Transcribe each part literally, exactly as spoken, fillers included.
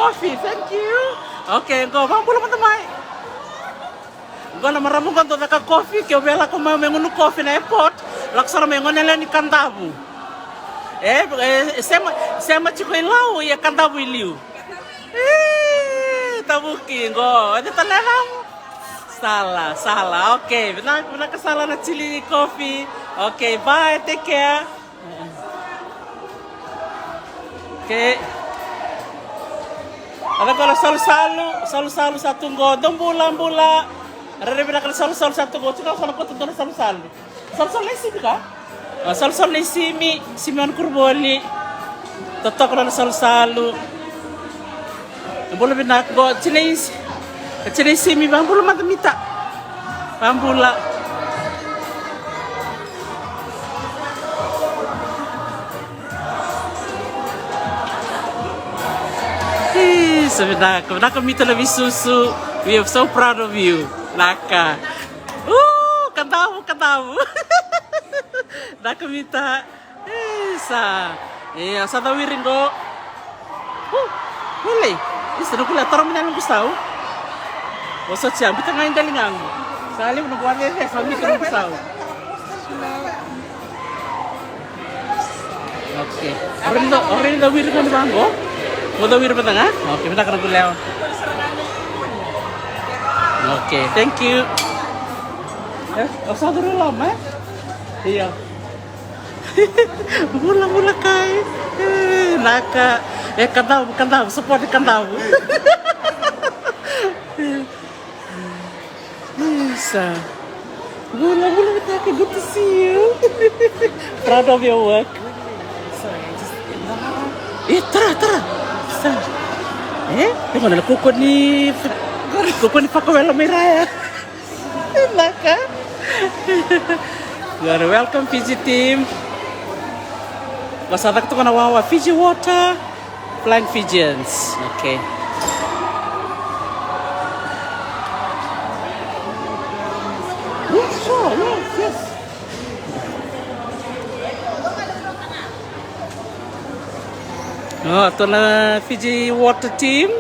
Coffee, thank you. Okay, qo, vabula mada mai. Qo na marama qo dau caka coffee, ke o via lako mai me gunu coffee na airport, lako sara mai gone lewe ni Kadavu. E, e, sema, sema tiko i Lau, ia Kadavu i liu. E, tavuki, qo, e tale na. Sala, sala, okay. Vinaka, vinaka sala na chili coffee. Okay, bye, take care. Okay. Ada kola salusalu, salusalu sa tu qo, dou bula, bula. Rere vinaka na salusalu sa tu qo, tiko sa na koto dua na salusalu. Salusalu na isimi ka? A, salusalu na isimi, simi ona kuruvoli. Totoka na salusalu. Bula vinaka qo, tina isi. Tina isimi, vabula mada mita. Vabula. Ih, sa vinaka, vinaka mita na veisusu. We are so proud of you. Naka. Uh, kadavu, kadavu. Vinaka mita. Isa. E, sa cawiri qo. Uh, wele. Isa, na kula tara mai na noqu sau. O sa tia, bita ga i daligaqu. Sa levu noqu waveve, sa bita noqu sau. Okay. Already da, already da wiri ga ni vaqo. Mo da wiri mada ga. Okay, vinaka na kulewa. Okay, thank you. E, o sa duru loma, e? Io. Bula, bula kai. E, naka. E, kadavu, kadavu, support kadavu. Isa. Bula, bula, Vitaka, good to see you. Proud of your work. E, tara, tara. Sa. E, e gona na koko ni, koko ni fakawela mai raya. Naka. You are welcome, Fiji team. Vasa caka toka na wawa, Fiji Water. Flying Fijians. Okay. Yeah, sure, yes, yes. O, tou na Fiji Water team.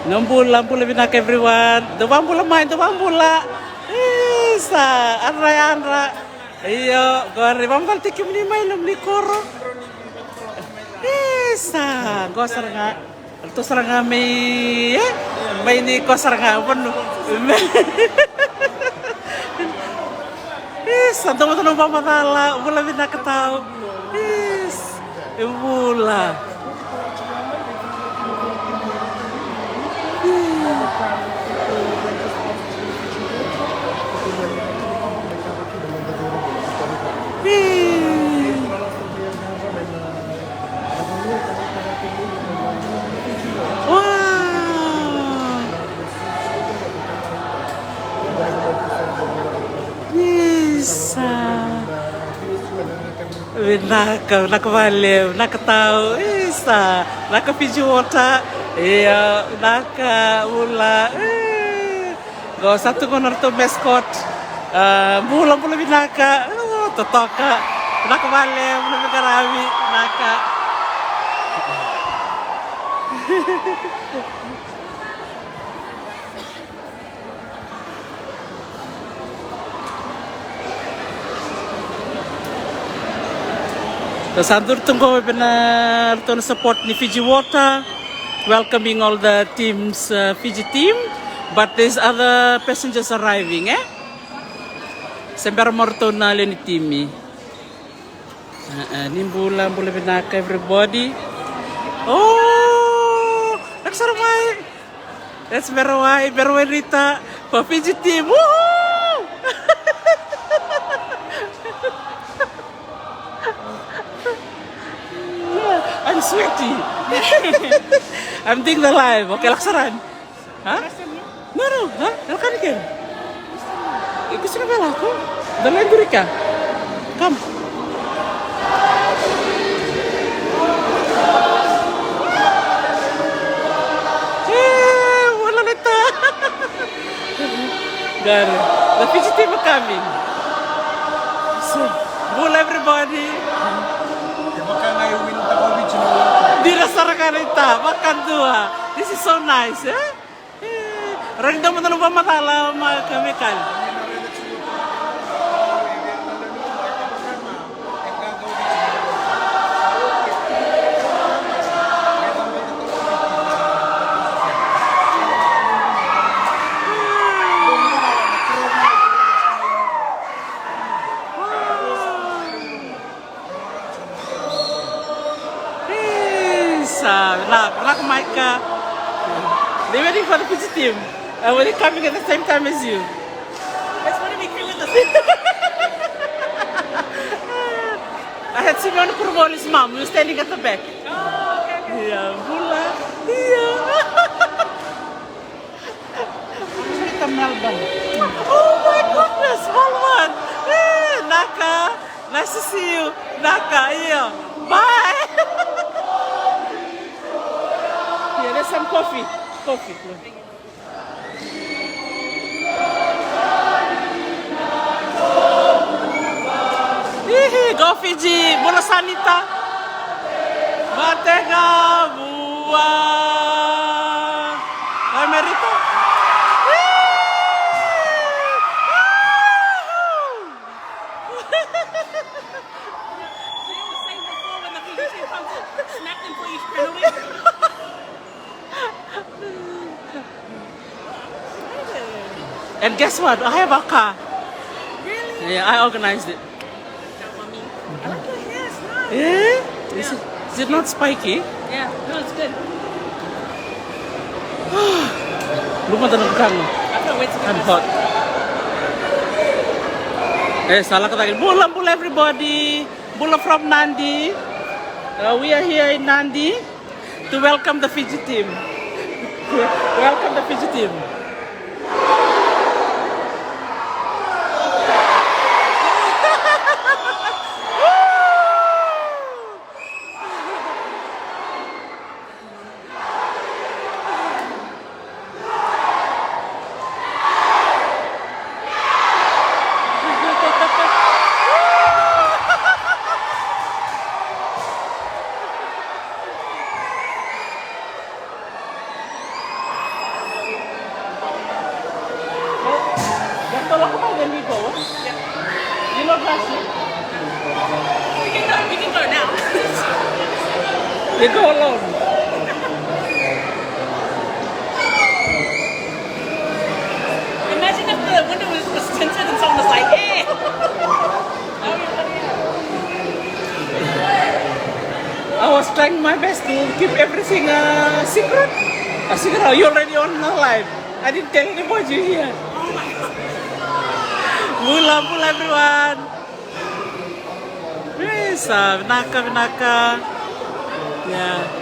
Na bula, bula vinaka everyone. Dou vabula mai, dou vabula. Isa, adra yadra. Io, qori vamacala tiko kemuni mai loma ni koro. Isa, qo sara ga. Ratou sara ga mai, e? Mai ni ko sara ga, vanu. Isa, dou mada na vamacala, bula vinaka tau. Isa, e bula. Wow. Isa. Vinaka, vinaka vakalevu, vinaka tau. Isa, vinaka Fiji Water. Ia, vinaka, bula. E. Qo sa tu qo na ratou mascot. A, bula, bula vinaka. O, totoka. Vinaka vakalevu, bula veiqaravi, vinaka. Sa duri tu qo vei na ratou na support ni Fiji Water, welcoming all the teams, uh, Fiji team, but there's other passengers arriving, e? Se bera mo ratou na lewe ni timi. A, a, ni bula, bula vinaka everybody. O, na ka sara mai. That's Verawai, Verawai Rita for Fiji team. Woohoo! I'm sweaty. I'm doing the live. Okay, laksaran. Ha? No, no, ha? Ela kani kere? E, ke sega vei lako? Da lai duri ka? Come. E, wala leta. Gare. The Fiji team are coming. So, bula everybody. E vaka ga e win taka o Viti ni World Cup. Dina sara ga na ita, vakadua. This is so nice, eh? Eh, rau ni dau mada na vakamacala ma ka me kali. Isa, na, na, Micah. They waiting for the Fiji team. Uh, were they coming at the same time as you? That's what we came with us. I had Simeone Kuruvoli's mom. We were standing at the back. Oh, okay, okay. Yeah, bula. Yeah. Melbourne. Oh my goodness, Melbourne. Eh, Naka. Nice to see you. Naka, yeah. Bye. Yeah, there's some coffee. Coffee. Ihi, go Fiji, bula Sanita. Mate ga vua. Oi, Merito. They were saying before when the Fiji team comes, smack them for each penalty. And guess what? I have a car. Really? Yeah, I organized it. Now, mommy. I like your hair. It's nice. Yeah? Is it, is it not spiky? Yeah, no, it's good. Luma da na kano. I can't wait to get I'm hot. Eh, sa lako cake. Bula, bula everybody. Bula from Nadi. Uh, we are here in Nadi to welcome the Fiji team. Welcome the Fiji team. Don't go, come on, then we go. Yeah. You know, Russia. We can go, we can go now. You go alone. Imagine if the window was, was tinted and someone was like, "Hey!" I was trying my best to keep everything a secret. A secret, you already on the live. I didn't tell anybody here. Bula, bula, everyone. Isa, vinaka, vinaka. Yeah.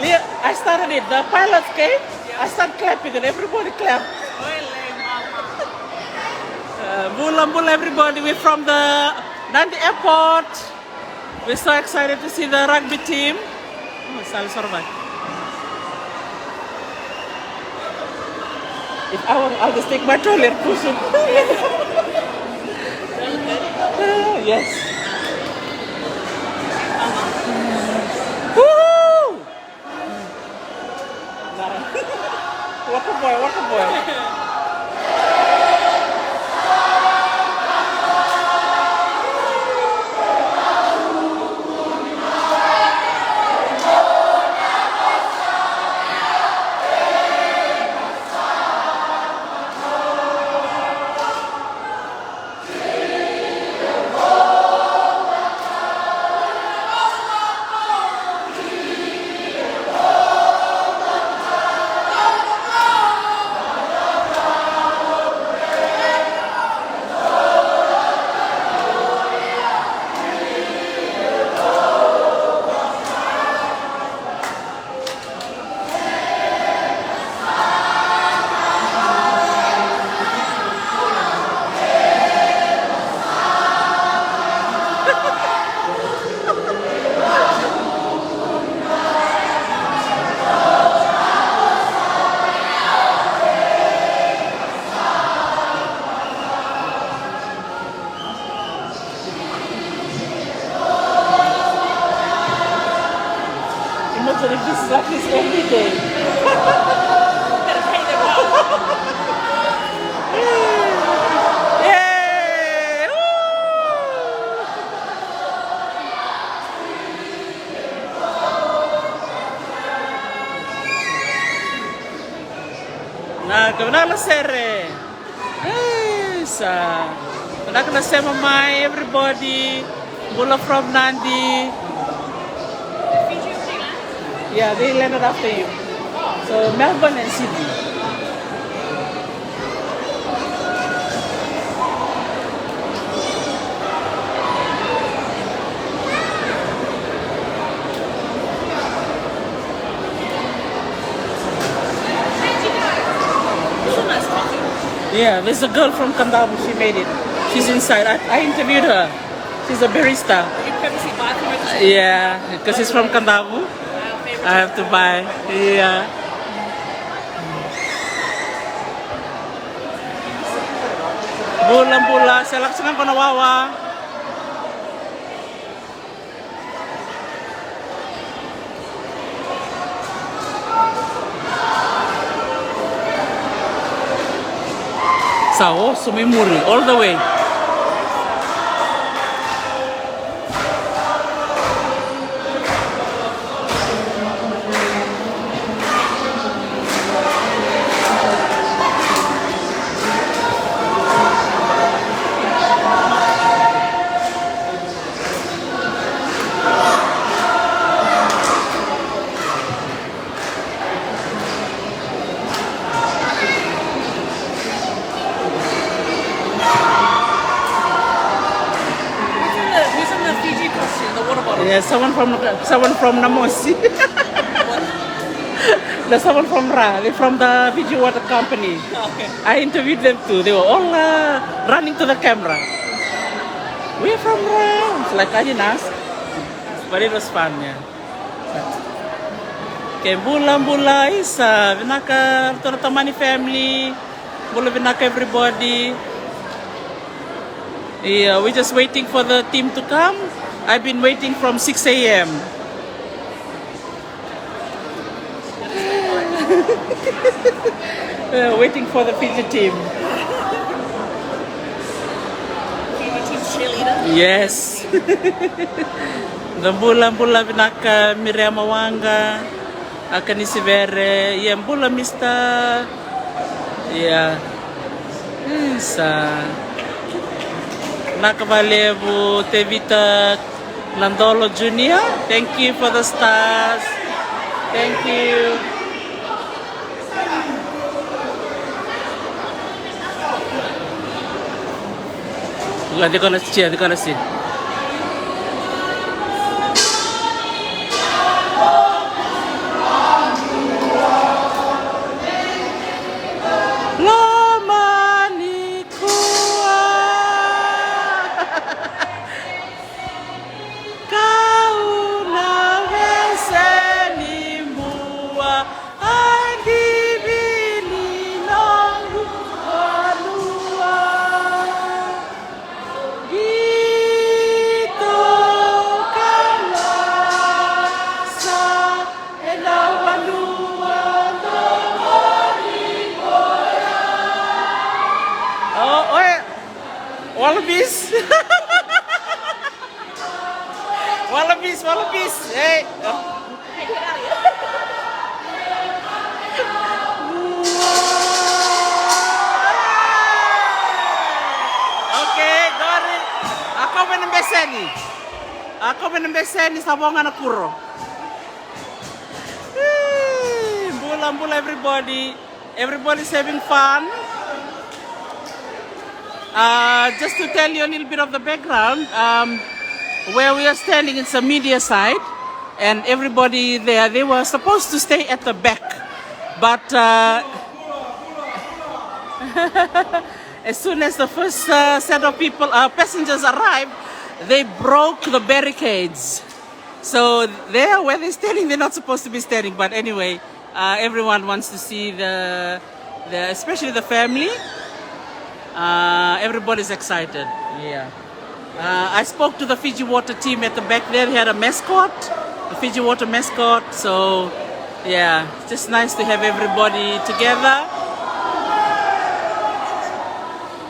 Lia, I started it. The pilots came. I start clapping and everybody clap. Uh, bula, bula, everybody. We're from the Nadi airport. We're so excited to see the rugby team. Oh, sorry, sorry, bye. If I were, I'll just take my trolley and push it. Yes. Woohoo! Waka boy, waka boy. It's like this every day. Yay! Woo! Na, na sere. Isa. Vinaka na sema mai, everybody. Bula from Nadi. Yeah, they landed after you. So Melbourne and Sydney. Yeah, there's a girl from Kadavu. She made it. She's inside. I, I interviewed her. She's a barista. You purposely buy from her? Yeah, because she's from Kadavu. I have to buy. Yeah. Bula, bula, sa lako sara ga na wawa. Sa oso mai muri, all the way. Who's in the, who's in the Fiji costume, the water bottle? Yeah, someone from, someone from Namosi. What? There's someone from Ra. They're from the Fiji Water Company. Okay. I interviewed them too. They were all uh, running to the camera. We're from Ra. It's like I didn't ask, but it was fun, yeah. Ke bula, bula, isa, vinaka, ratou na Tamani family. Bula vinaka, everybody. Yeah, we're just waiting for the team to come. I've been waiting from six a m. Uh, waiting for the Fiji team. Fiji team cheerleader. Yes. Da bula, bula vinaka, Miriama Waqa, Akanisi Vere, ia bula, Mister. Ia. Isa. Vinaka vakalevu, Tevita Nadolo Junior. Thank you for the stars. Thank you. Iko na, iko na, iko na. Loma nikua. Kau na Veseni Bua, a divi ni noqu vanua. Qito ka lasa ena vanua domoni koya. Oh, oi. Wallabies. Wallabies, wallabies. Hey. Okay, qori. A kau mai na beseni. A kau mai na beseni, sa vo ga na kuro. Bula, bula, everybody. Everybody's having fun. Uh, just to tell you a little bit of the background, um, where we are standing, it's a media site, and everybody there, they were supposed to stay at the back. But uh, as soon as the first uh, set of people, uh, passengers arrived, they broke the barricades. So there, where they're standing, they're not supposed to be standing. But anyway, uh, everyone wants to see the, the, especially the family. Uh, everybody's excited. Yeah. Uh, I spoke to the Fiji Water team at the back there. They had a mascot, the Fiji Water mascot. So Yeah, just nice to have everybody together.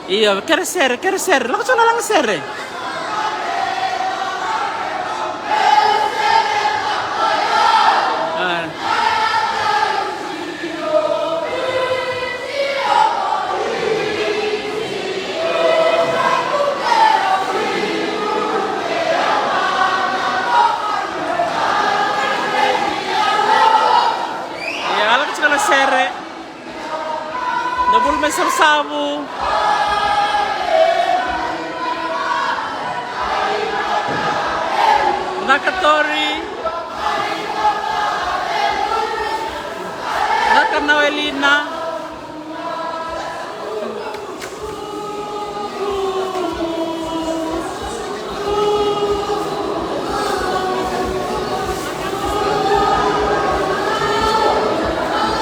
Io, kere sere, kere sere. Lako tiko na laga sere. Ah. Ia, lako tiko na sere. Na vulu mai Savusavu. Naka Tori. Naka Nawelina.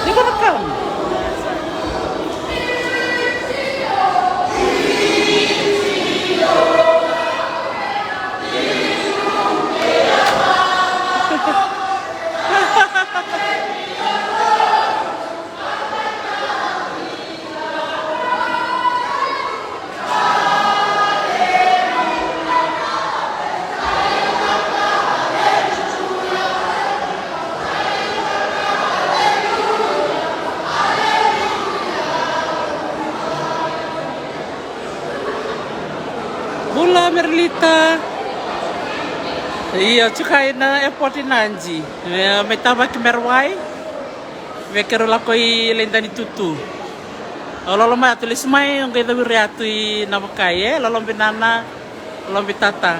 They're gonna come. Bula Merlita. Io, tu qai na airport i Nadi. E, me tavaki Merewai. Vei keirau lako i Laidanitutu. Au lolo mai, atu lesu mai, au qai cauri atu i Navakai, e, lolo binana, lolo bitata.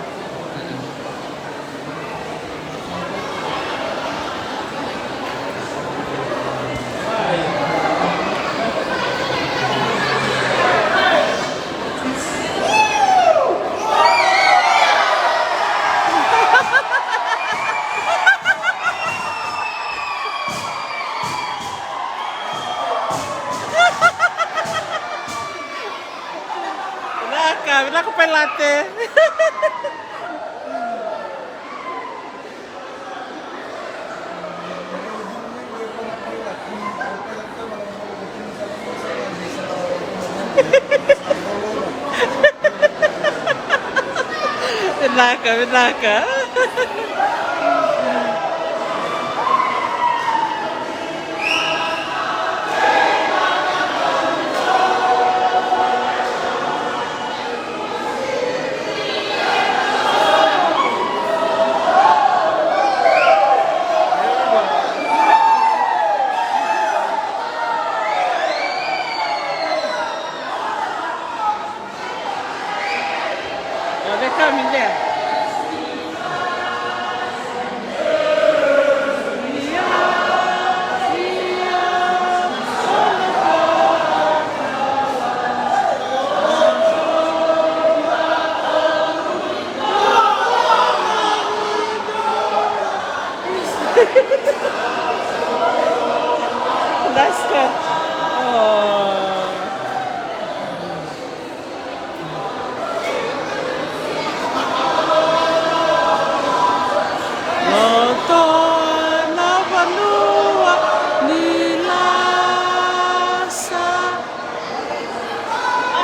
Vinaka, vinaka Pailate. Vinaka, vinaka. Are they coming there? Nice cut. Oh. Loto na vanua ni lasa.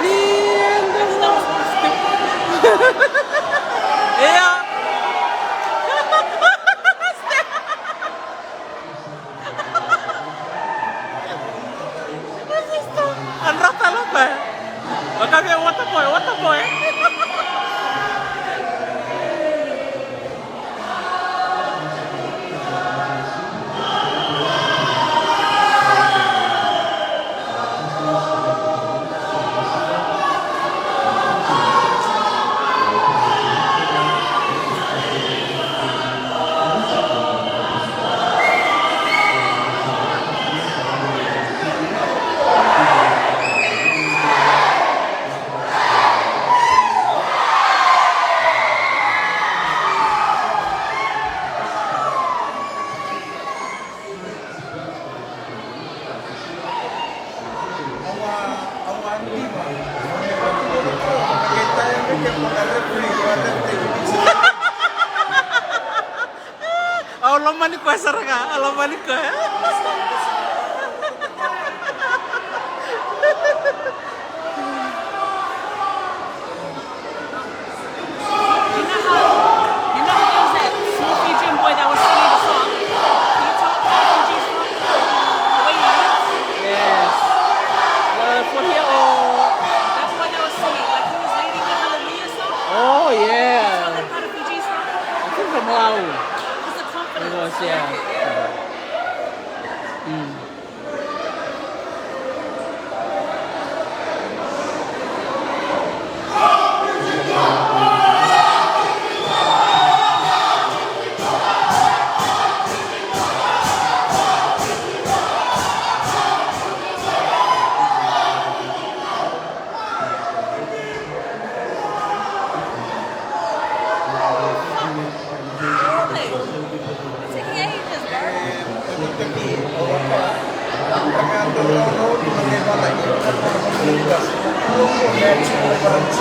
Ni eda. Ia. An rata laba. Vaka vei water boy, water boy. Koya sara ga a lomani koya. You know how, you know how there was that small Fijian boy that was singing the song? Can you tell what the Fijian song? The way he looked? Yes. Uh, for here or? That boy that was singing, like, he was leading the Hallelujah song. Oh, yeah. Can you tell what part of Fijian song? I think from Lau. Because the confidence. It was, yeah. Mm. Really? It's taking ages, bro.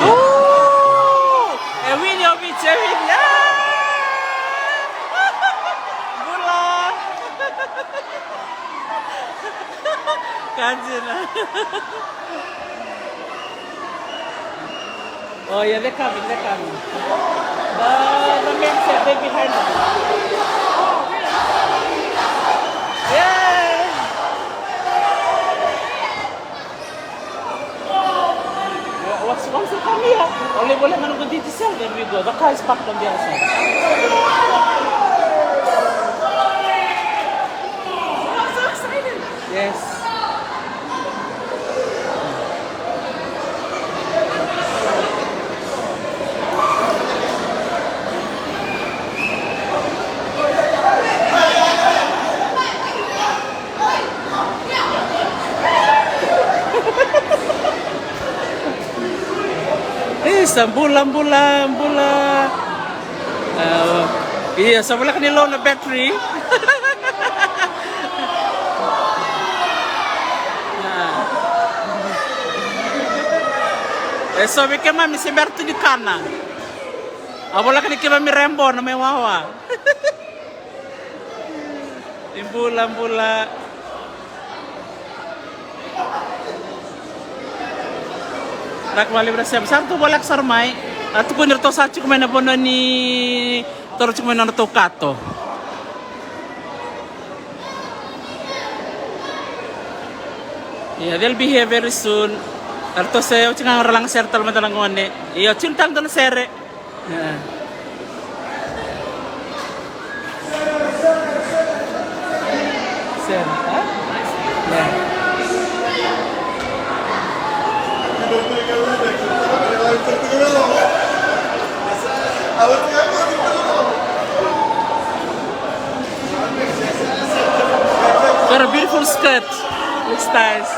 Ooh! E wili o Viti, e wili. Ah! Bula! Ka dina. Oh, yeah, they're coming, they're coming. The, the men said they're behind us. Yeah. Yeah, once, once they come here, only will have to go to the cell, then we go. The car is parked on the other side. I'm so excited. Yes. Isa, bula, bula, bula. Ah, ia, sa voleka ni low na battery. Ah. E so vei keimami se bera tu ni kana. A voleka ni keimami rebo na mai wawa. Ni bula, bula. Raka vakalevu na sema. Sa ratou voleka sara mai. A tukuni ratou sa tiko mai na vanua ni toro tiko mai na nodratou kato. Yeah, they'll be here very soon. Ratou se oti ga ra laga sere tale mada na gone. Io, tiko tale dua na sere. Yeah. Same, huh? Yeah. Got a beautiful skirt. Looks nice.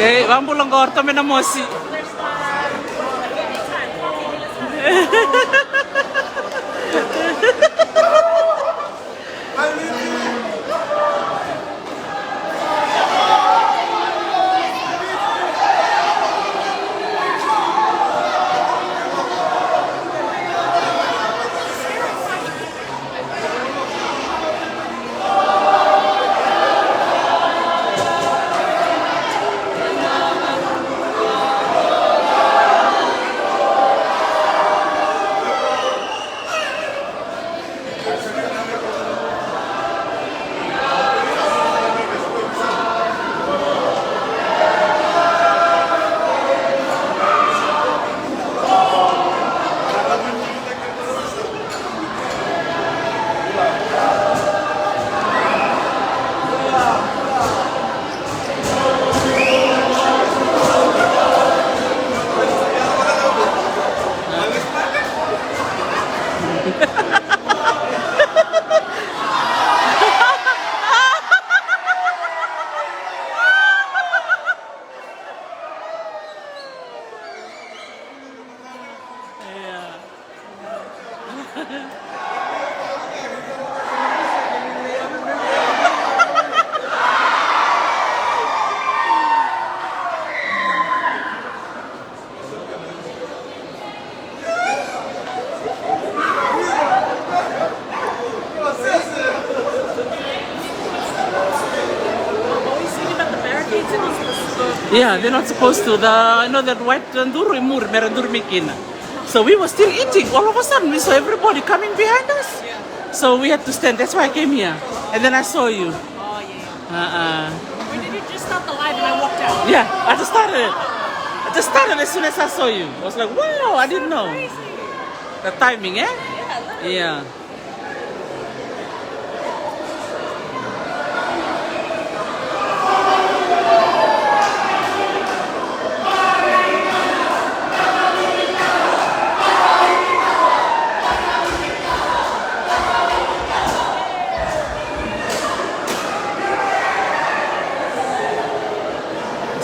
Okay, vabula qo, ratou mai na mosi. Yeah, they're not supposed to. The, I know that white, uh, duru i muri, me ra duri mai kina. So we were still eating. All of a sudden, we saw everybody coming behind us. So we had to stand. That's why I came here. And then I saw you. Uh-uh. When did you just start the live and I walked out? Yeah, I just started it. I just started as soon as I saw you. I was like, "Wow, I didn't know." Crazy. The timing, eh? Yeah, literally. Yeah.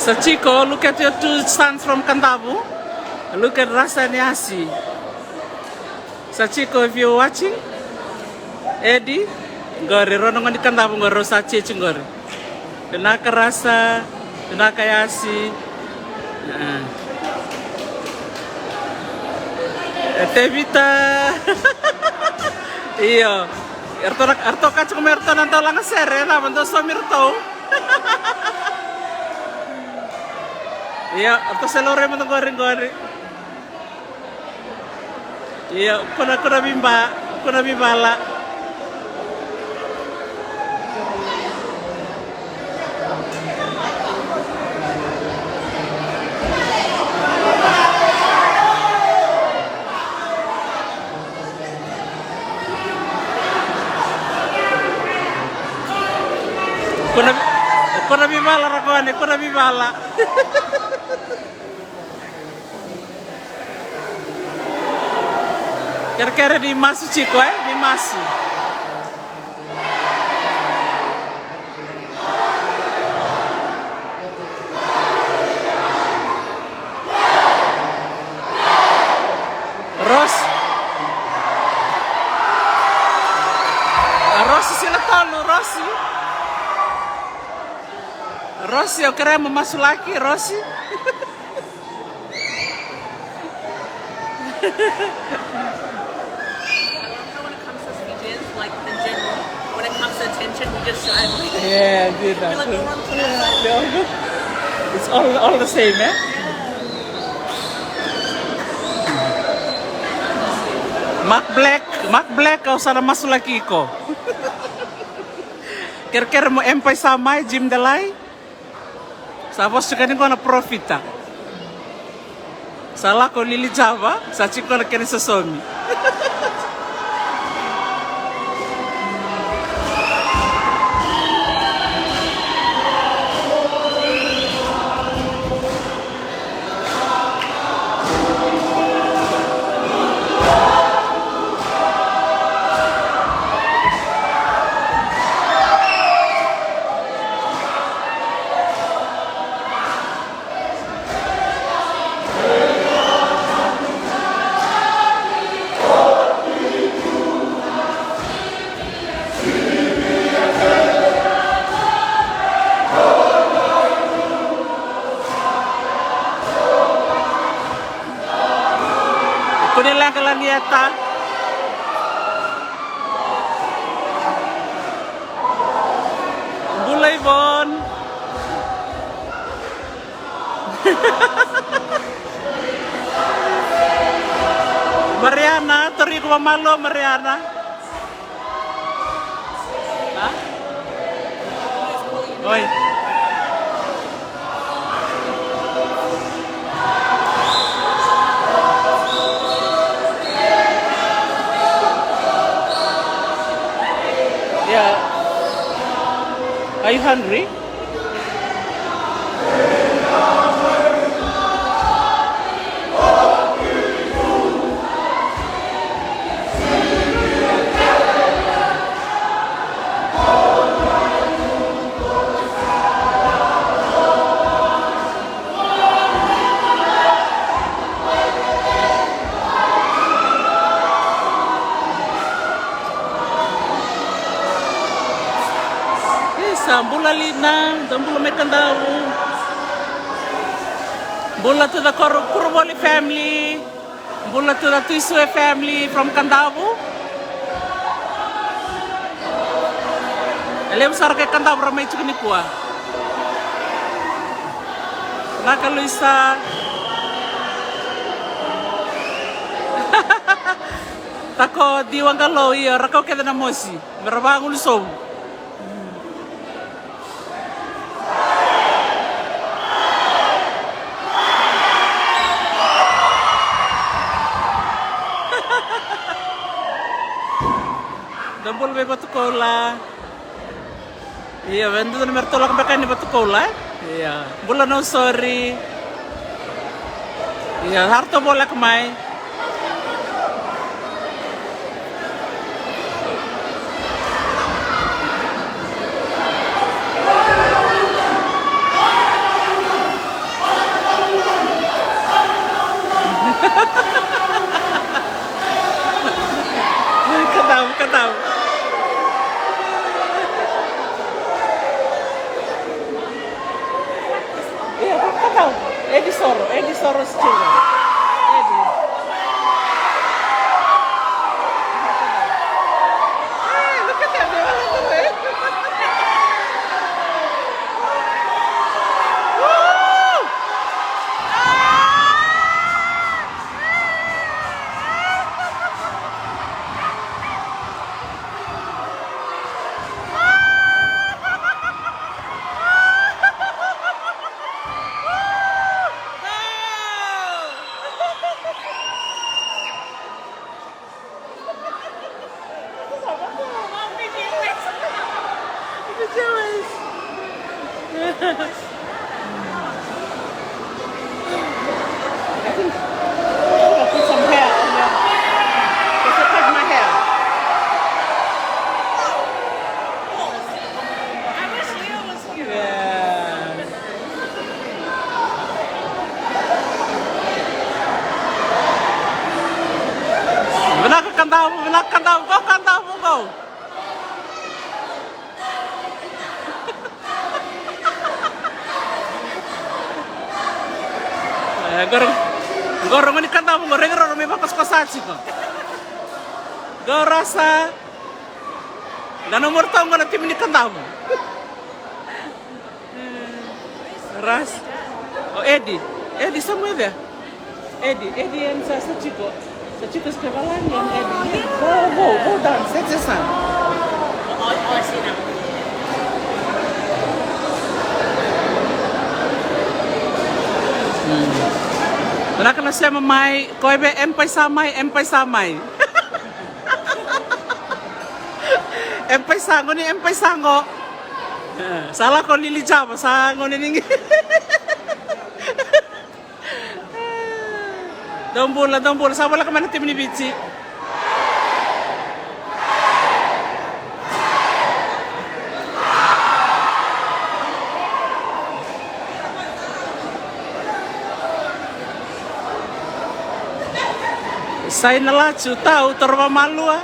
Sachiko, look at your two sons from Kadavu. Look at Rasa and Yasi. Sachiko, if you're watching, Eddie, qori, rau na gone ni Kadavu qori, rau sa chechi qori. Vinaka Rasa, vinaka Yasi. E, Tevita. Io. Eratou na, eratou kaci ko me eratou na dau laga sere, e cava dau saumi iratou. Io, eratou se laurai mada qori qori. Io, ko na, ko na viba, ko na vivala. Ko na, ko na vivala ra gone, ko na vivala. Kerekere ni masu tiko, e? Ni masu. Rosi. Rosi Silatolu, Rosi. Rosi, au kerea mo masulaki, Rosi. I love how when it comes to speeches, like, in general, when it comes to attention, we just shy away. Yeah, I did that. We're like, too. "Don't run for that side." Yeah, no. It's all, all the same, eh? Mark Black, Mark Black, au sa na masulaki iko. Kerekere mo emphasis mai, Jim Delai. Sa vosa tiko yani qo na parofita. Sa lako lili java, sa tiko na kena isosomi. Kuni lagilagi eta. Bula Ivon. Mariana, tauri iko vakamalua, Mariana. Ha? Oi. Yeah. Are you hungry? Bula Lina, da bula mai Kadavu. Bula to the Koro-, Kuravoli family. Bula to the Tuisue family from Kadavu. E levu sara kai Kadavu ra mai tiko nikua. Naka Luisa. Tako diwa qalo ia, ra kau kece na mosi. Me ra vagulu sovu. Da bula vei Vatukoula. Ia, vei dua na mera tolaka beka ni Vatukoula, e? Ia. Bula no sorry. Ia, harto boleka mai. Kadavu, kadavu. Ia, kakau. Edi soro, edi soro still. Edi. Hey, look at them, they all look away. Woo! I think I'll put some hair on your, just to cut my hair. Yeah. Vinaka Kadavu, vinaka Kadavu, go Kadavu, go. E, qori, qori goni Kadavu, qori rau mai vakasakosa tiko. Qori rasa. Da na mora tau qo na timi ni Kadavu. Ras. O Edi. Edi, somewhere there. Edi, Edi and sa, sa Chico. Sa Chico is Kevalani and Edi. Yeah. Go, go, go down. Set the sun. Vinaka na sema mai, koya vei M Paisa mai, M Paisa mai. M Paisa qo ni M Paisa qo. Sa lako Lili Java, sa qo ni ningi. Dou bula, dou bula, sa voleka mai na timi ni Viti. Sai na lachu, tau, toro vamalua.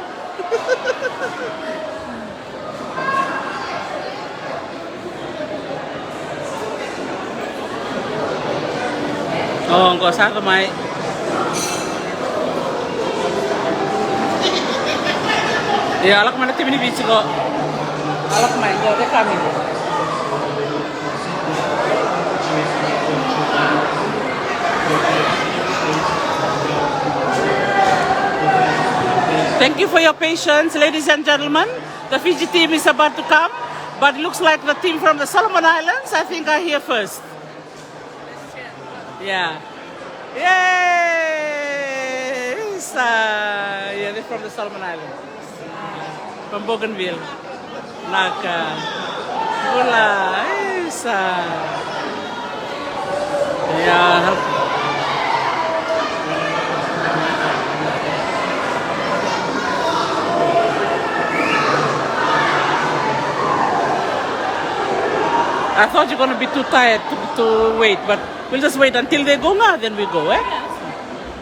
O, qo sa tu mai. Ia, a lako mai na timi ni Viti qo. A lako mai, qo, they're coming. Thank you for your patience, ladies and gentlemen. The Fiji team is about to come, but looks like the team from the Solomon Islands, I think, are here first. Yeah. Yay! Isa. Yeah, they're from the Solomon Islands. From Bougainville. Naka. Bula. Isa. Yeah. I thought you're gonna be too tired to, to wait, but we'll just wait until they go nga, then we go, eh? Yeah, that's fine.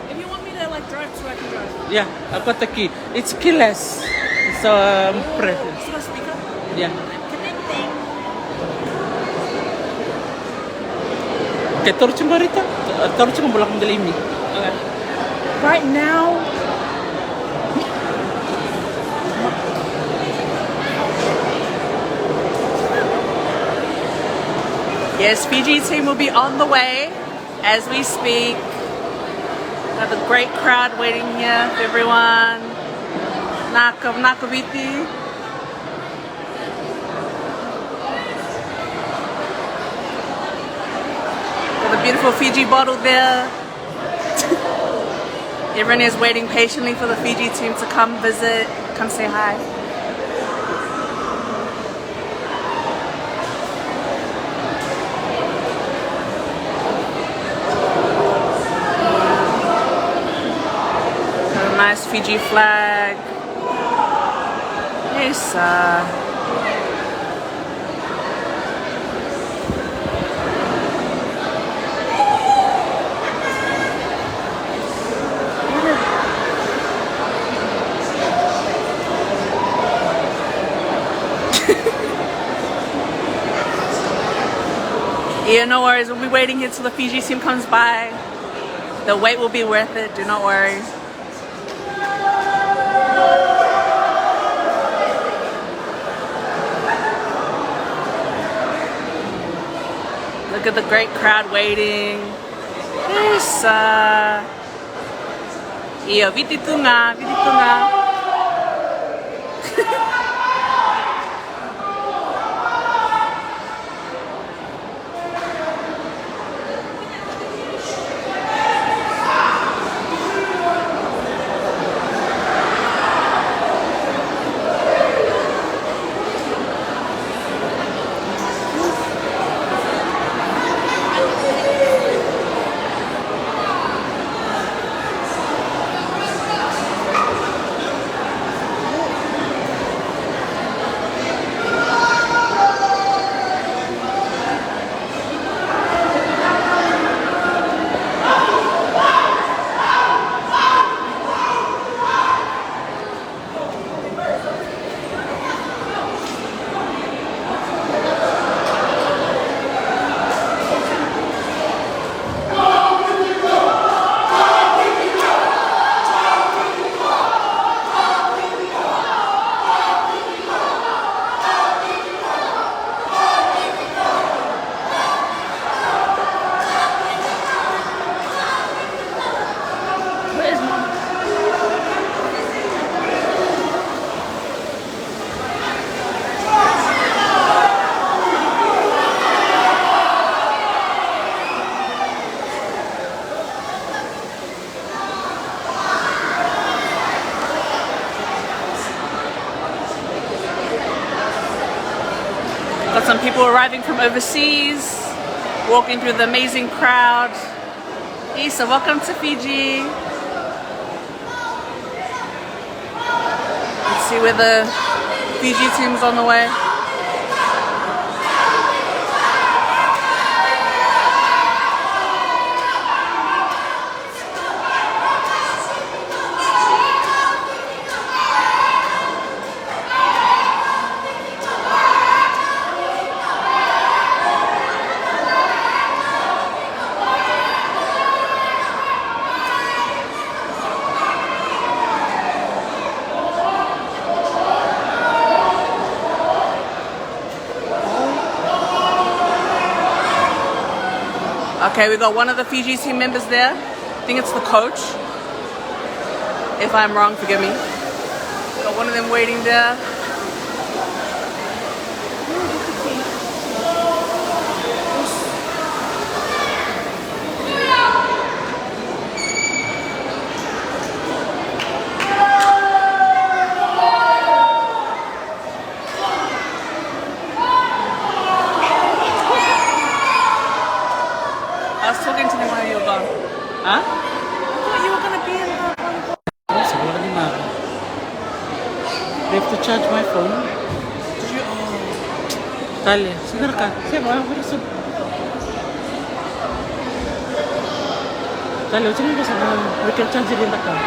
If you want me to, like, drive too, I can drive. Yeah, I've got the key. It's keyless. So, um, pre- Is it a speaker? Yeah. I'm connecting. Okay, toro tiko qo Rita. Toro tiko qo, bula ko dela i mi. Okay. Right now. Yes, Fiji team will be on the way as we speak. Got the great crowd waiting here for everyone. Naka, naka Viti. Got the beautiful Fiji bottle there. Everyone is waiting patiently for the Fiji team to come visit, come say hi. Got a nice Fiji flag. Isa. Yeah, no worries. We'll be waiting here till the Fiji team comes by. The wait will be worth it. Do not worry. Look at the great crowd waiting. Isa. Io, Viti tu ga, Viti tu ga. Got some people arriving from overseas, walking through the amazing crowd. Isa, welcome to Fiji. Let's see where the Fiji team's on the way. Okay, we got one of the Fiji team members there. I think it's the coach. If I'm wrong, forgive me. Got one of them waiting there. I was talking to them while you were gone. Huh? I thought you were gonna be in the volleyball. Nossa, agora de nada. They have to charge my phone. Did you? Oh. Tale, sini ka. Sini ka, sini ka. Tale, o sini ka sana, we can charge it in the car.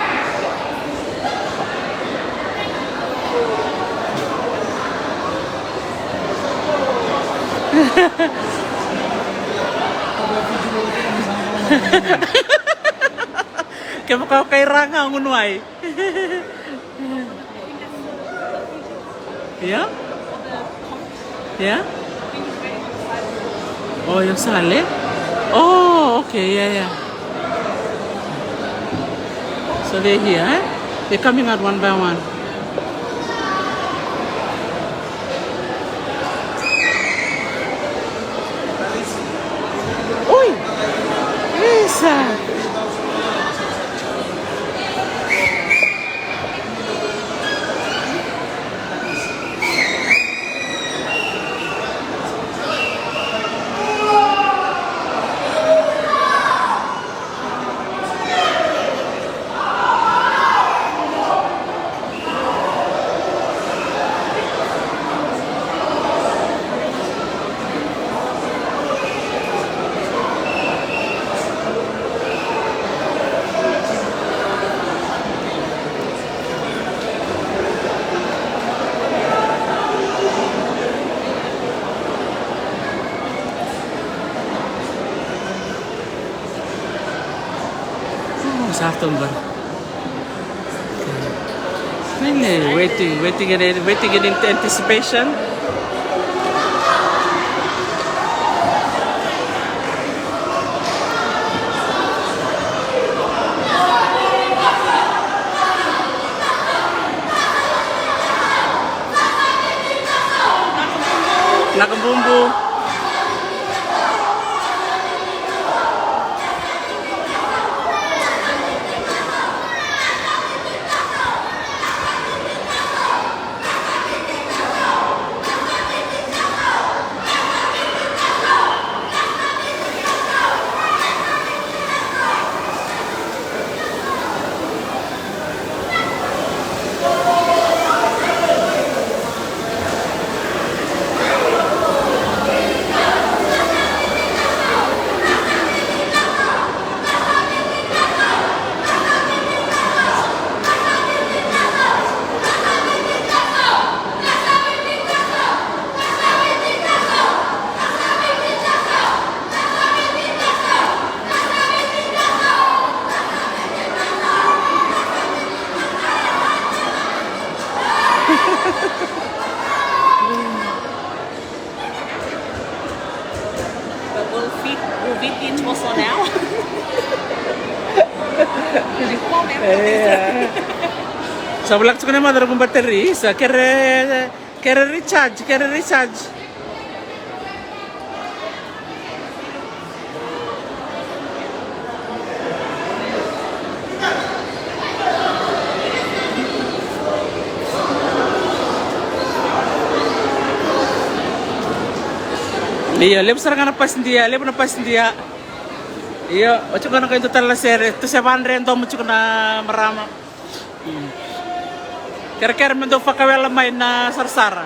Kevaka o kai ra ga, gunu ai. Ia? Ia? O, io, sa le? Oh, okay, ia, ia. So they're here, eh? They're coming out one by one. Oi! Isa! Oh, sa tu bara. Really waiting, waiting in, waiting in anticipation. Nakabubu. But will fit, will fit in also now? Ia. Sa voleka tiko na mother ko battery, sa kere, kere recharge, kere recharge. Io, levu sara ga na pasidia, levu na pasidia. Io, oti ko na kai tu tale na sere, tu se vandre domo tiko na marama. Kerekere me dou fakawela mai na sarasara.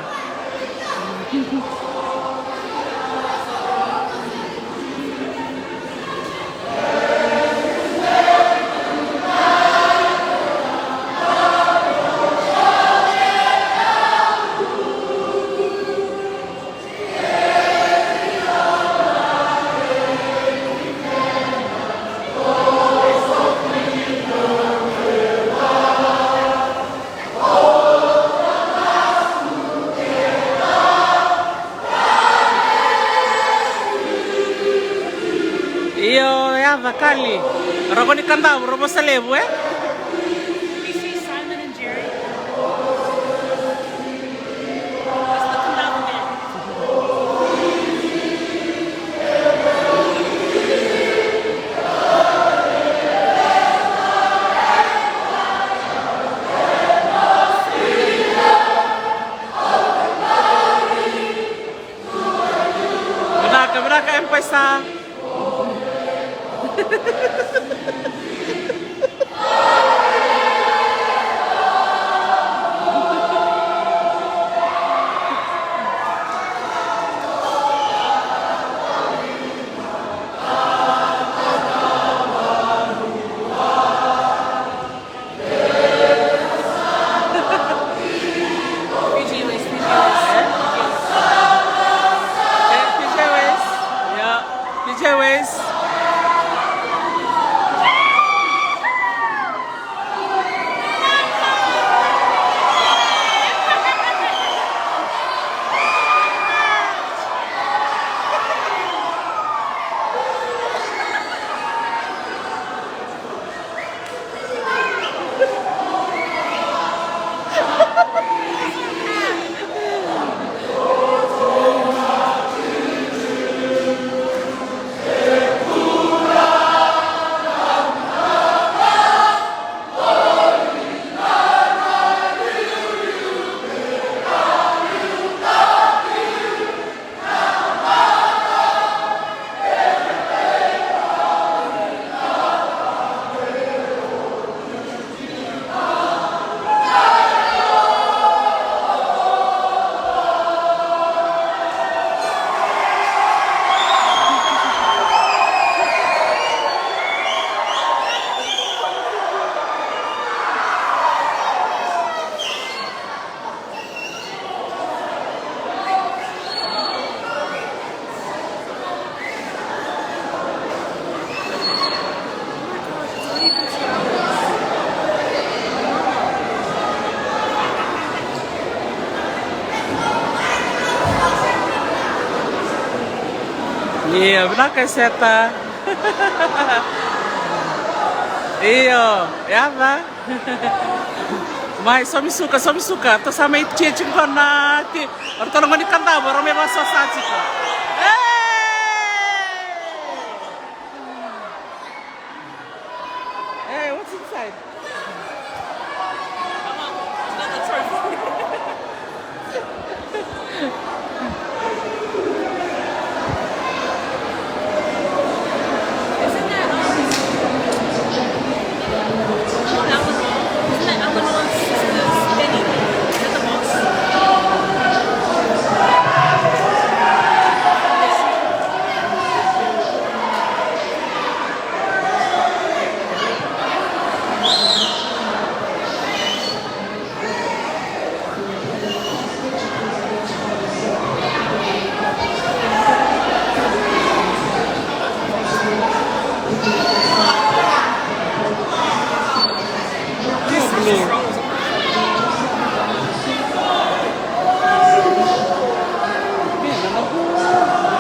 Io, yaca Kali. Rogo ni Kadavu, Rovo Salevu, e? Vinaka, vinaka, M-PAiSA. Fiji Airways, Fiji Airways. Eh, Fiji Airways. Yeah, Fiji Airways. Io, vinaka e Seta. Io, yaca. Mai, somi suka, somi suka. Tou sa mai tia tiko na ti. O ratou na gone ni Kadavu, era mai vasosa tiko. Hey! Hey, what's inside?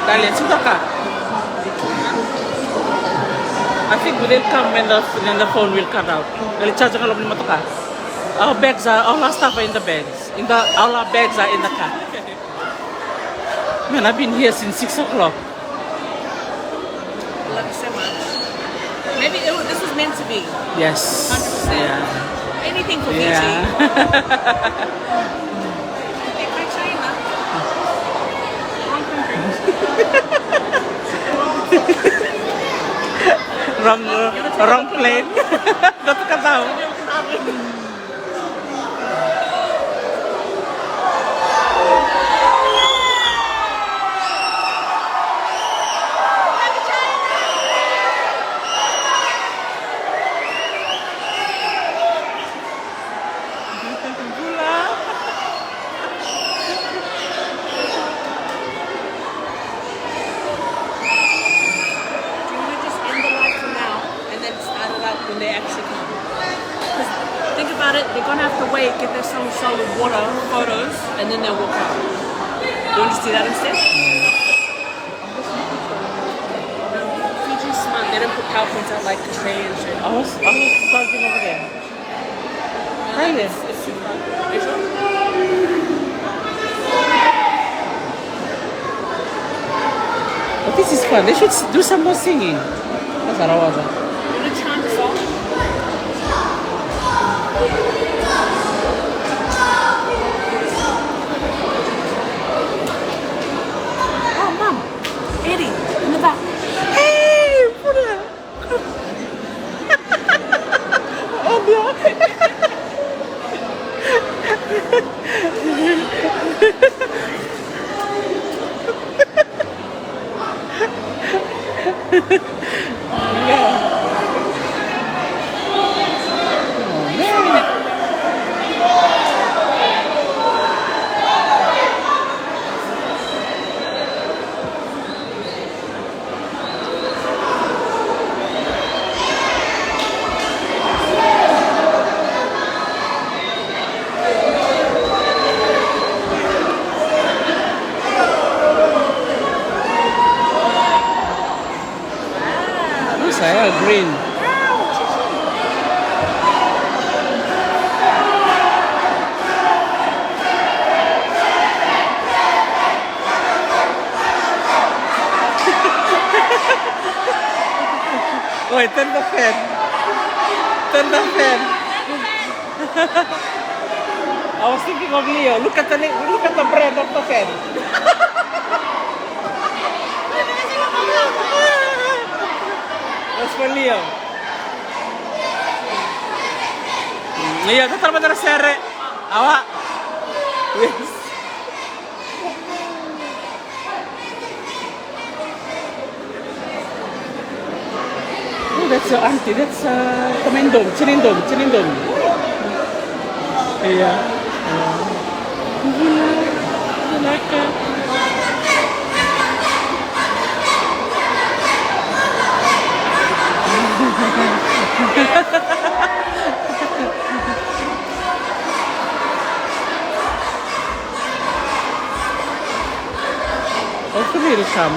Dale, tu toka. I think they'll come when the, when the phone will cut out. They'll charge a lot of motoka. Our bags are, all our stuff are in the bags. In the, all our bags are in the car. Man, I've been here since six o'clock. Love you so much. Maybe it was, this was meant to be. Yes. Hundred percent. Yeah. Anything for Fiji. Yeah. They play China. Wrong country. Wrong, wrong plane. Go to Qatar. Do you want to just end the live for now and then start it up when they actually come? 'Cause think about it, they're gonna have to wait, get their some solid water, photos, and then they'll walk out. You want to just do that instead? Fiji's smart, they don't put PowerPoints out like Australia and shit. I was, I was charging over there. Really? But this is fun. They should s- do some more singing. That's what I was. Oh, mom. Eddie, in the back. Hey, put it. Those are all green. Oi, turn the fan. Turn the fan. I was thinking of Leo. Look at the li- look at the brand of the fan. That's for Leo. Leo, tatara madara sere. Awa. Yes. Oh, that's your auntie. That's uh, Tamendon, Chinindon, Chinindon. Yeah. Hopefully it'll come.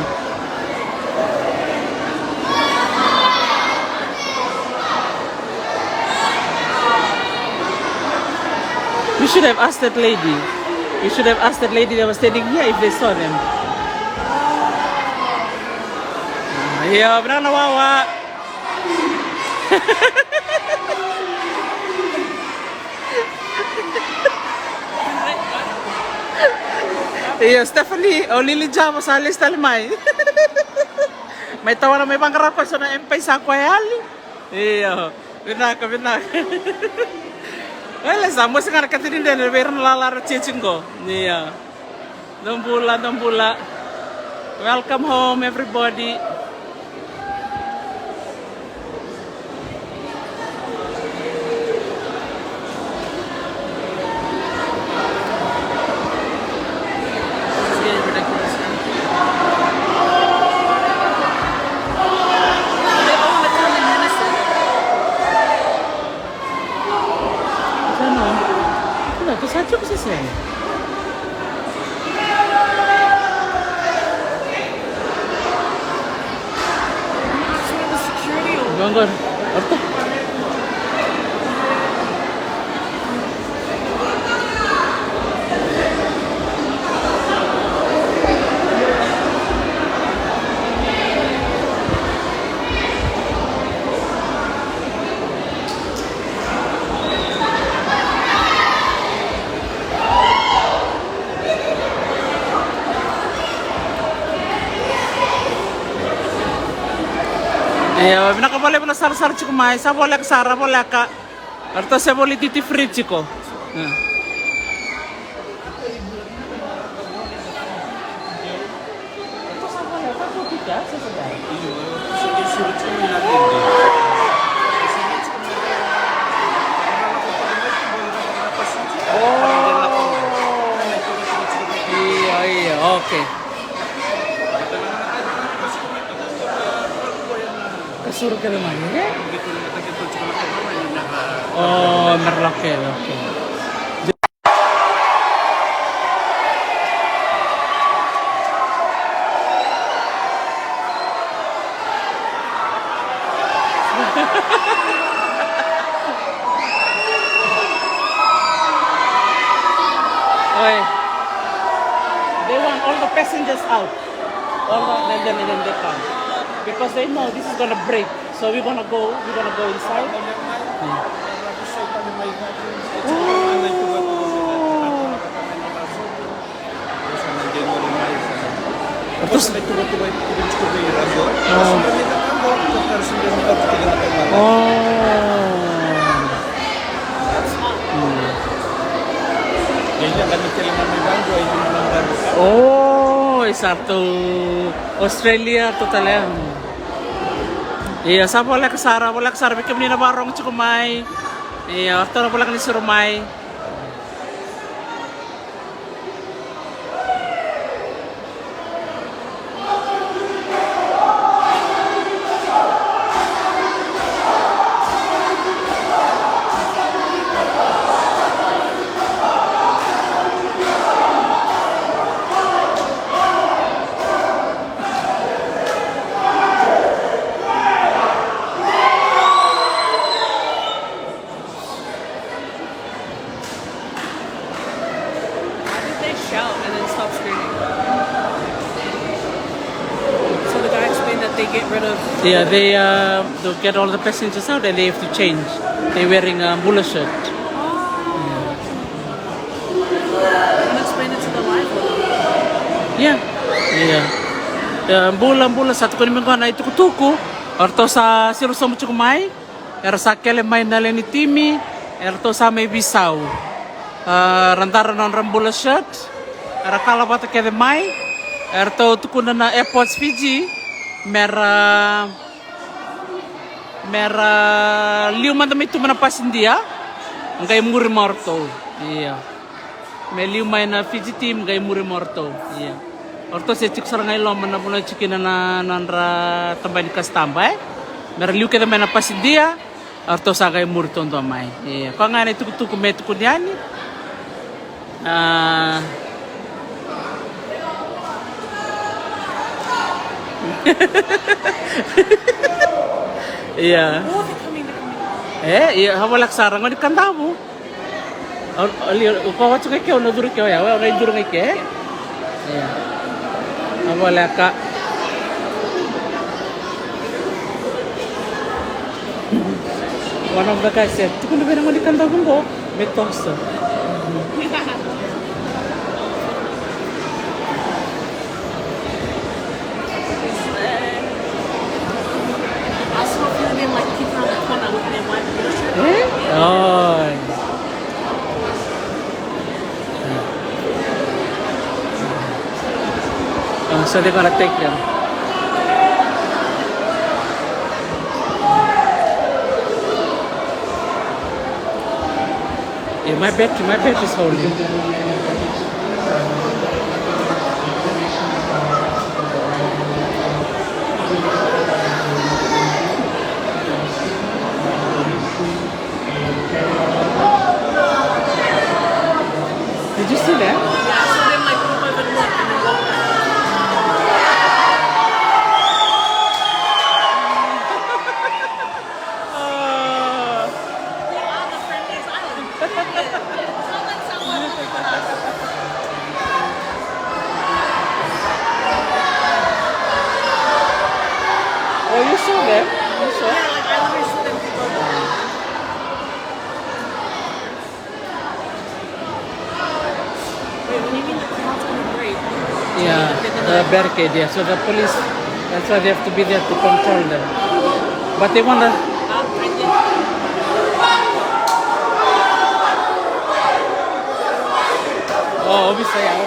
You should have asked that lady. You should have asked that lady that was standing here if they saw them. Io, vinaka na wawa. Io, Stephanie, o Lily Java sa lesu tale mai. Mai tawana mai vaqara koya so na M-PAiSA koya yali. Io, vinaka, vinaka. Ele sa mosi ga na kete ni dredre vei ira na lalara chechi qo. Io. Dou bula, dou bula. Welcome home, everybody. This is getting ridiculous now. They all want to come in unison. I don't know. Look, it's like, look at this thing. Vaqori. Orta. Io, vinaka vakalevu na sarasara tiko mai, sa voleka sara, voleka. Eratou se voli duty free tiko. Io. Io, io, okay. Ka suru kece mai, e? O, me ra lako kece, okay. Oi. They want all the passengers out. All the, then, then, then they come. Because they know this is gonna break. So we're gonna go, we're gonna go inside. O, isa tu Australia tu tale. Ia, sa voleka sara, voleka sara vei kemuni na vakarorogo tiko mai. Ia, o ratou na voleka ni suru mai. Why did they shout and then stop screaming? So the guy explained that they get rid of. Yeah, they uh, they get all the passengers out and they have to change. They're wearing a bula shirt. Oh. And explain it to the live. Yeah. Yeah. Yeah, bula, bula, sa tukuni mai qo na itukutuku. O ratou sa siro sobu tiko mai. Era sa kele mai na lewe ni timi, eratou sa mai veisau. A, ra dara na nodra bula shirt, era kala vata kece mai, eratou tukuna na Airports Fiji, mera, mera liu mada mai tuba na pasidia, qai muri mai o ratou. Ia. Me liu mai na Fiji team, qai muri mai o ratou. Ia. O ratou se tiko sara ga i loma na vanua e tiko kina na, na nodra tabana ni kasitaba, e? Mera liu kece mai na pasidia, o ratou sa qai muri taudua mai. Ia. Koya ga na itukutuku me tukuni yani. A. Ia. E, ia, sa voleka sara ga ni Kadavu. Au, au, au, ko watu ga ke, au na curu ke, oya, oya, au na curu ga ke. Ia. A voleka. One of the guys said, "Tukuna vei na gone ka davu qo me toso." Eh? Oh. Oh, so they're gonna take them. Yeah, my battery, my battery is holding. Did you see that? Oh, you saw them? You saw? Yeah, the barricade, yeah. So the police, that's why they have to be there to control them. But they wanna. Oh, obviously, yeah.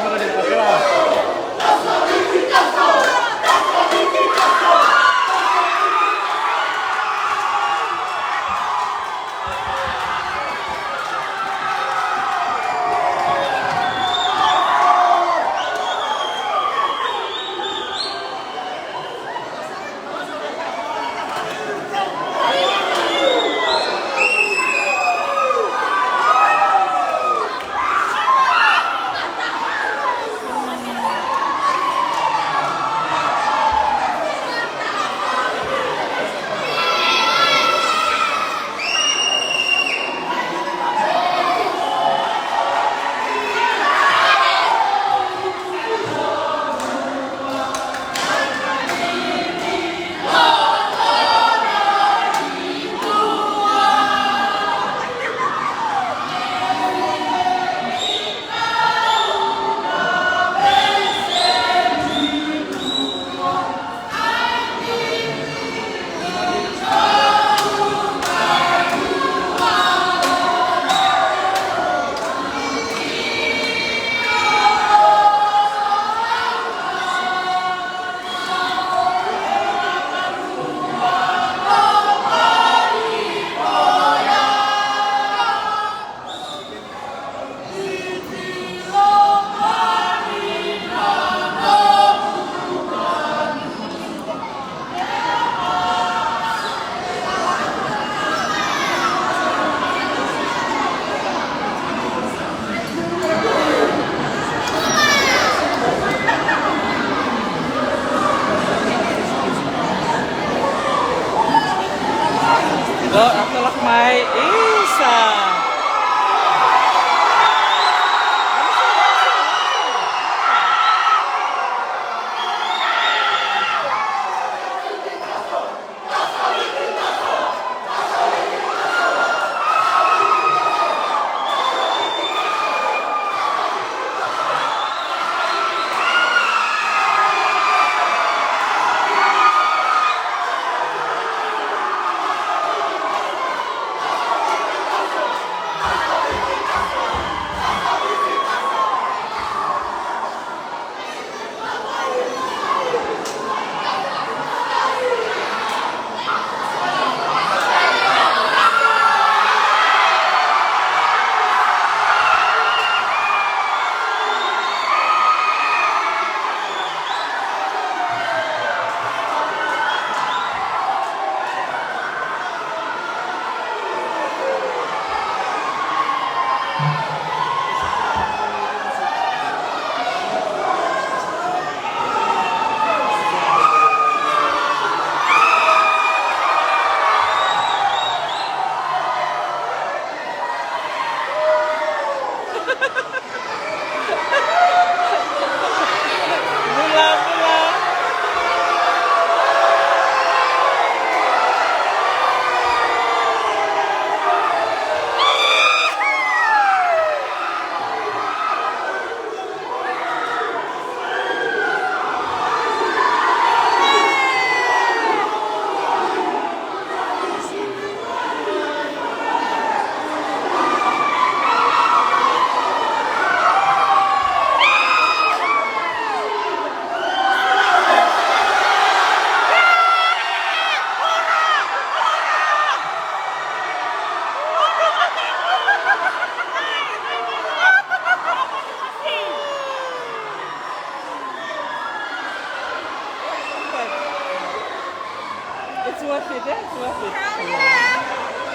Worth it, eh? Worth it.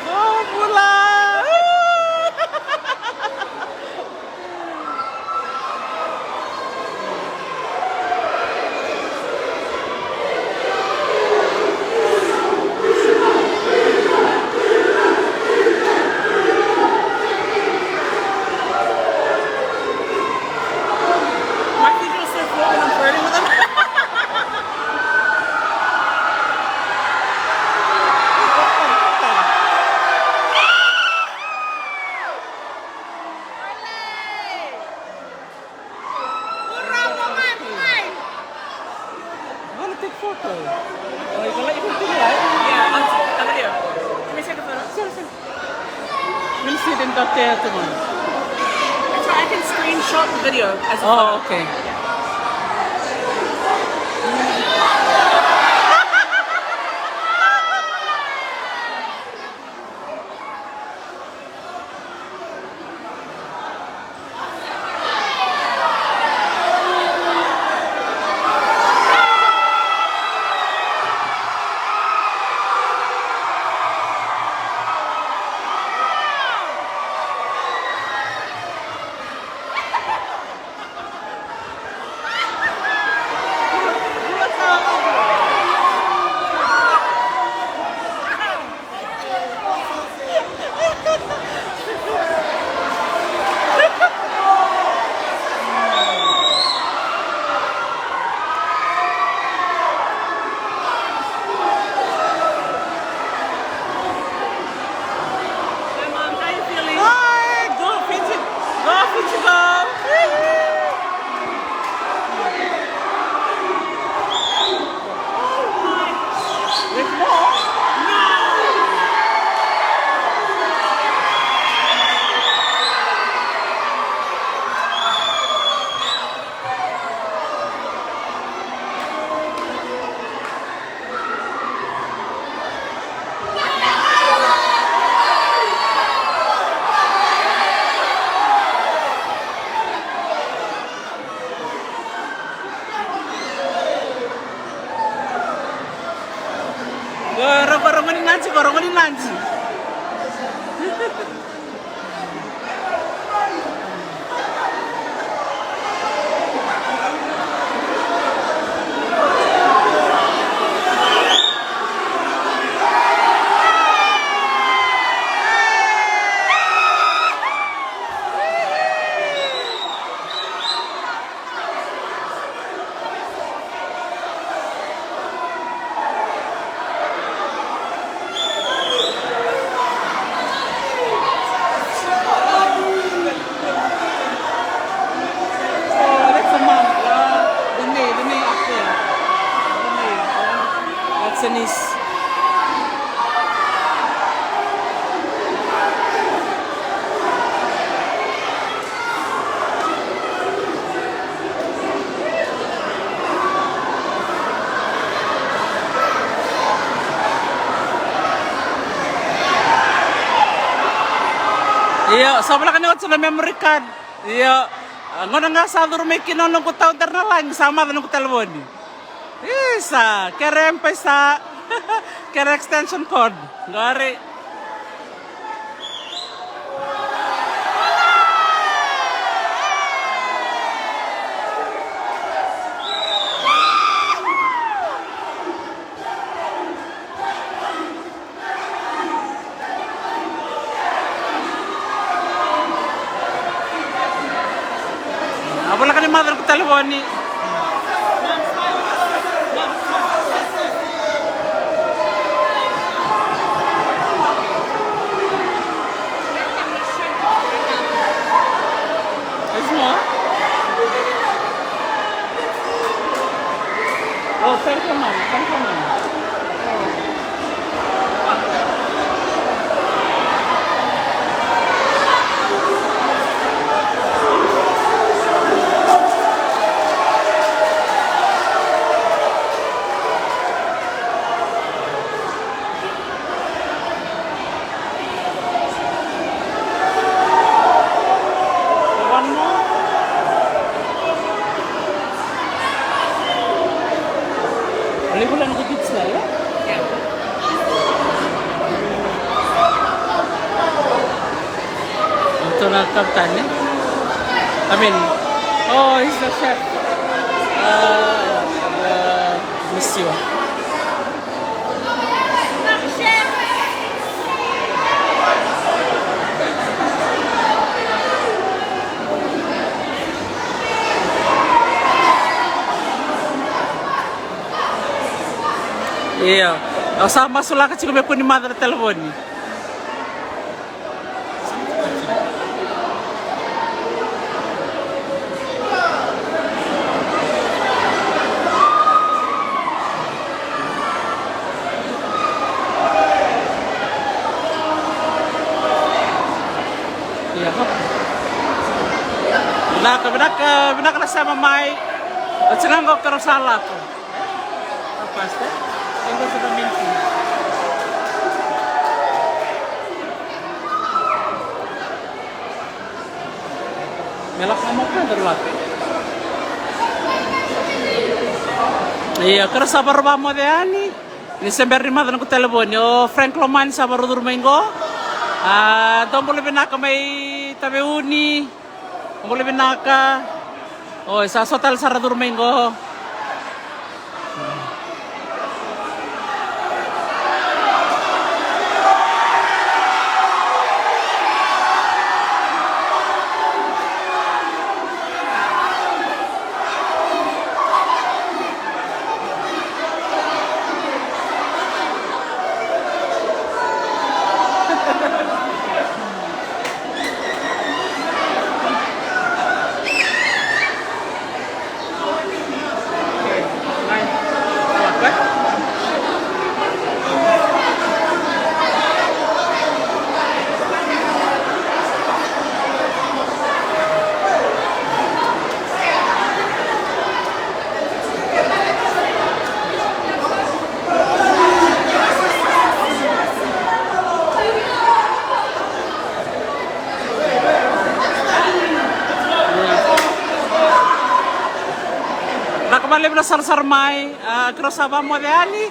Oh, bula! My feet are so cold when I'm flirting with them. Wanna take photo? Oh, you can let you can do that. Yeah, I'll take a video. Can we take a photo? Sure, sure. We'll see them up there tomorrow. That's right, I can screenshot the video as a photo. Oh, okay. Hi, Mom. How you feeling? Hi. Go, Fiji. Go, Fiji, go. There's more. No. Rogo, rogo ni nanji, rogo ni nanji. Oh, that's a mom. Uh, the maid, the maid up there. The maid, uh, that's a niece. Io, sa voleka ni oti na memory card. Io, a gauna ga sa curu mai kina o noqu taudaru na lagi, sa maca noqu talevoni. Isa, kere M-PAiSA, kere extension code. Qori. A voleka ni maca na noqu talevoni. There's more? Oh, thank you, Mom. Thank you, Mom. One more. Levu la noqu pizza, e? Ia. Captain, eh? I mean, oh, he's the chef. Uh, uh, Monsieur. Io, au sa masulaka tiko me kua ni maca na telefoni. Ia, vinaka, vinaka, vinaka na sema mai. Oti ga qo keirau sa lako. Pasta, e qo sa na minti. Me lako ga mo ka daru lako. Ia, keirau sa vakarau vakamoce yani. Ni se bera ni maca noqu telefoni, o Frank Lomani sa vakarau curu mai qo. A, dou bula vinaka mai Taveuni. Bula vinaka. Oi, sa so tale sara curu mai qo. Vinaka vakalevu na sarasara mai, a, keirau sa vakamoce yani,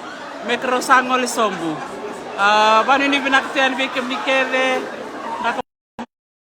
me keirau sa gole sobu. A, vakanuinui vinaka tu yani vei kemuni kece.